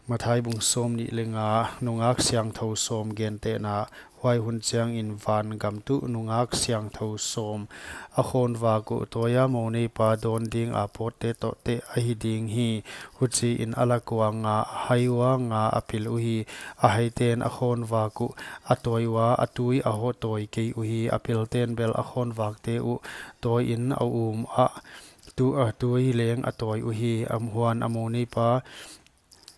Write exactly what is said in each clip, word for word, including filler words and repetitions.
Mathai bung sawmnih leh nga. Nungak siangthou sawm gentehna. Huai hun chiangin van gam tuh nungak siangthou sawm a khawnvak uh tawia mo neipa dawn dinga pawtte toh teh ahi ding hi. Huchiin a lak ua nga a hai ua, nga a pil uhi. A haiten a khawnvak uh a tawi ua, a tui a hon tawi kei uhi. A pilten bel a khawnvakte uh tawiin a um ah tu-, a tui leng a tawi uhi. Huan a mo neipa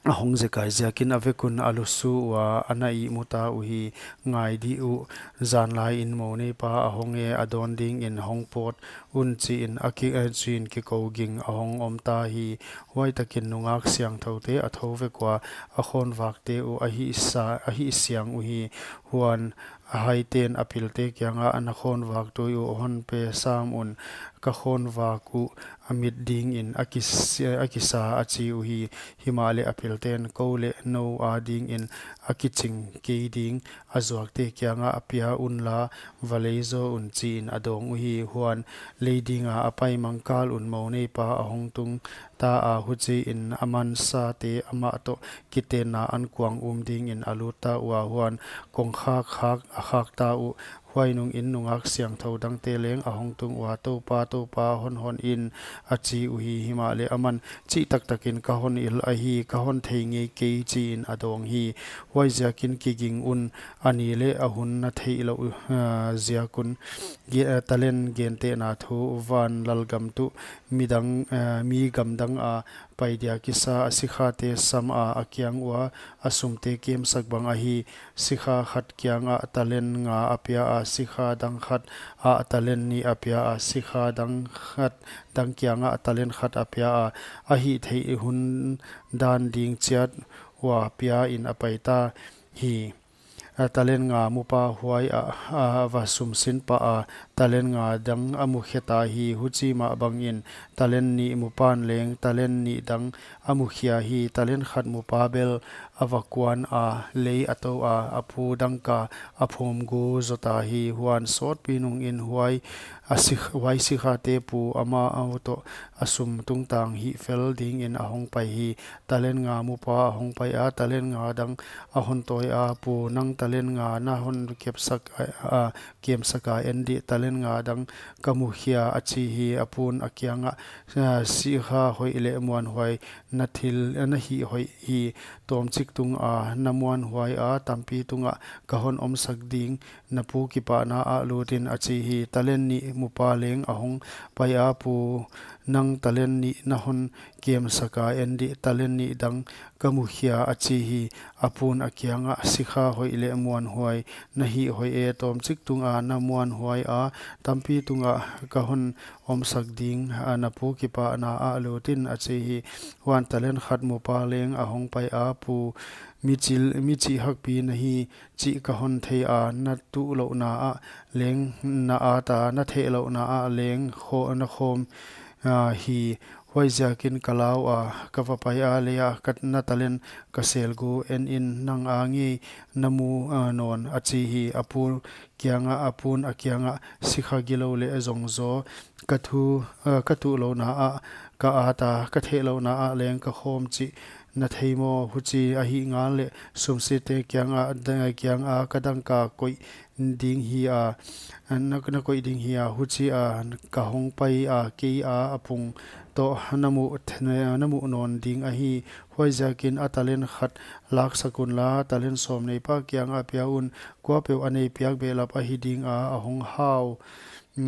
a hong zekai ziakin a vek un a lusu ua, a na ihmu ta uhi. Ngai dih uh, zan laiin mo neipa a hong e, a dawn dingin hong pawt un, chiin a ki-, eh, chiin kikou ging a hong om ta hi. Huai takin nungak siangthoute a thou vek ua, a khawnvakte uh a hihsa-, a hihsiang uhi. Huan a haiten a pilte kiangah, na khawnvak tui uh hon pe sam un, ka khawnvak uh a mit dingin a kis-, a kisa, a chi uhi. Himahleh a pilten, kou leh nou adingin a kiching kei ding a zuakte kiangah pia unla, va lei zaw un, chiin a dawng uhi. Huan lei dinga a pai mangkal un mo neipa a hong tung ta a, huchiin a mansate amah toh kitenna ankuang um dingin a lut ta ua. Huan kongkhak khak a khak ta uh. Huai nungin nungak siangthou dangte leng a hong tung ua, Toupa, Toupa, hon hon in, a chi uhi. Himahleh aman, chih taktakin ka hon il ahi, ka hon thei ngei kei, chiin a dawng hi. Huai ziakin kiging un, a ni leh a hun na theih louh, ah, ziak un. Ge-, ah, talent gentehna thu. Van lalgam tuh midang, ah, mi gamdang a pai dia kisa, a sikhate sam a, a kiang ua a sumte kemsak bang ahi. Sikha khat kiangah talent nga a pia a, sikha dang khat ah talent nih a pia a, sikha dang khat, dang kiangah talent khat a pia a, a hihtheih hun dan ding chiat ua piain a pai ta hi. A talent nga mupa huaiah a va sumsin pah a, talent nga dang a mukhe ta hi. Huchi mah bangin talent nih mupan leng talent nih dang a mukhia hi. Talent khat mupa bel a va kuan a, lei a tou a, a pu dangka a phawm gu zaw ta hi. Huan sawtpi nungin huai a sikh-, huai sikhate pu amau toh a sum tungtang hihfel dingin a hong pai hi. Talent nga mupa a hong pai a, talent nga dang a hon tawi a, Pu, nang talent nga na hon kepsak a, a, kemsak a, en dih, talent nga dang ka mukhia, a chi hi. A pun a kiangah, ah, sikha hoih leh muanhuai na thil, na hih hoih hi. Tawmchik tunga na muanhuai a, tampi tungah ka hon omsak ding, na pu kipahna ah lut in, a chi hi. Talent nih mupa leng a hong pai a, Pu, nang talent nih na hon kemsak a, en dih, talent nih dang ka mukhia, a chi hi. A pun a kiangah, sikha hoih leh muanhuai na hih hoih e, tawmchik tunga na muanhuai a, tampi tungah ka hon omsak ding, a, na pu kipahna ah lut in, a chi hi. Huan talent khat mupa leng a hong pai a, Pu, mi chil-, mi chih hakpi na hi chih ka hon thei a, na tuh louhna ah leng na at a, na theih louhna ah leng kho-, na khawm, ah, hi. Huaiziakin ka lau a, ka va pai a, leiah ka, na talent ka sel gu, en in, nang a ngei na mu, ah, nawn, a chi hi. A pu kiangah, a pun a kiangah, sikha gilou leh zongzaw ka thu, ah, ka tuh louhna ah ka at a, ka theih louhna ah leng ka khawm chih na thei maw? Huchi ahih ngal leh sumsinte kiangah, da-, kianga ka dangka koih ding hi a, na, na koih ding hi a, huchia ka hong pai a, kei a, a pung toh na muh th-, na muh nawn ding ahi. Huaiziakin a talent khat laksak unla, talent sawm neipa kiangah pia un. Kuapeuh a nei piak behlap ahi ding a, a hong hau,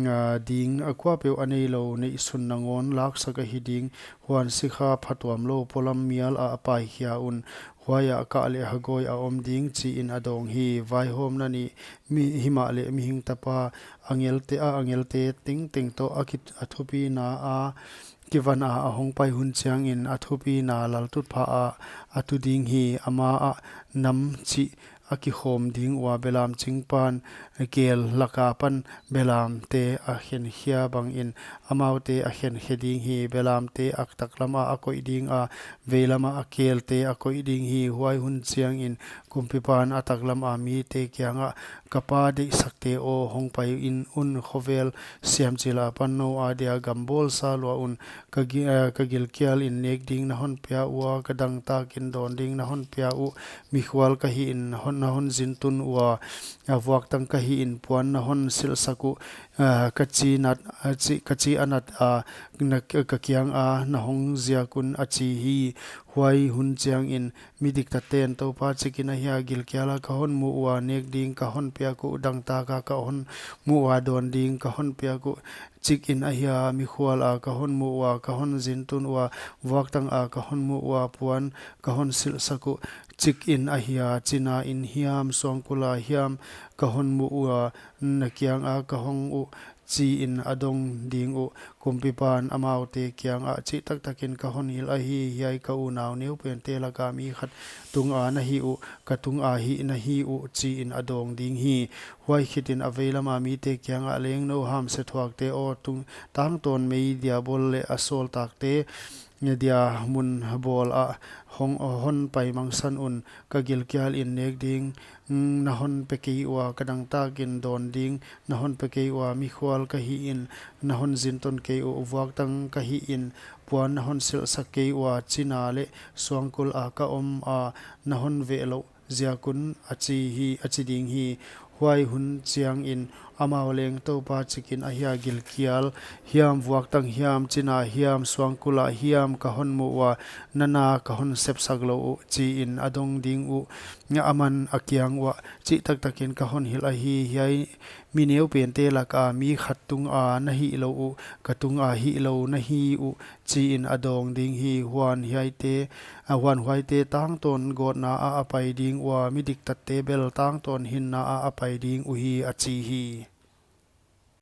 ah, ding, a kuapeuh a neilou neihsun nangawn laksak ahi ding. Huan sikha phatuamlou polam mial ah paikhia un, huaiah kah leh hagawi a om ding, chiin a dawng hi. Vaihawmna nih, mi, himahleh Mihing Tapa angelte, a angelte tengteng toh a ki-, a thupina a kivan a, a hong pai hun chiangin a thupina laltutphah ah a tu ding hi. Ama ah nam chih a kikhawm ding ua, belam chingpan kel laka pan belamte a khenkhia bangin amaute a khenkhe ding hi. Belamte a taklama a koih ding a, veilama a kelte a koih ding hi. Huai hun chiangin kumpipan a taklama mite kiangah, Ka pa deihsakte aw, hongpai in un, khovel siamchil apan nou adia gam bawlsa lua un. Ka gi-, eh, ka gilkialin nek ding na honpia ua, ka dangtakin dawn ding na honpia uh. Mikhual ka hihin hon, na honzintun ua, a vuaktang ka hihin puan na honsilhsak uh. Ah, ka chi nat, ah, chi, ka chi a nat a, na, ka kianga na hongziak un, a chi hi. Huai hun chiangin midiktaten, Toupa, chikin ahia gilkiala ka honmu ua, nek ding ka honpiak uh, dangtaka ka honmu ua, dawn ding ka honpiak uh, chikin ahia mikhuala ka honmu ua, ka honzintun ua, vuaktanga ka honmu ua, puan ka honsilhsak uh, chikin ahia chinain hiam suangkula hiam ka honmu ua, na kianga ka hong uh, chiin a dong ding uh. Kumpipan amaute kiangah, Chih taktakin ka honhilh ahi, hiai ka unau neupente laka mi khat tunga na hih uh, ka tunga hih na hi uh, chiin a dawng ding hi. Huai khitin a veilama mite kiangah, Lengnou hamse thuakte aw, tung, tangtawn mei diabol leh a sawltakte dia mun bawlah hong, honpai mangsan un. Ka gilkialin nek ding na honpe kei ua, ka dangtakin dawn ding na honpe kei ua, mikhual ka hihin na honzinton kei uh, vuaktang ka hihin puan na honsilhsak kei ua, china leh suangkula ka oma, na honveh louh ziak un, a chi hi, a chi ding hi. Huai hun chiangin amau leng, Toupa, chikin ahia gilkial hiam, vuaktang hiam, china hiam, suangkula hiam ka honmu ua, na na ka honsepsak lou uh, chiin a dong ding uh. Aman a kiang uah, Chih taktakin ka honhilh ahi, hiai mi neupente laka mi khat tunga na hih lou uh, ka tunga hih lou na hi uh, chiin a dawng ding hi. Huan hiaite, a, huan huaite tangtawn gawtna ah a pai ding ua, midiktatte bel tangtawn hinna ah a pai ding uhi, a chi hi.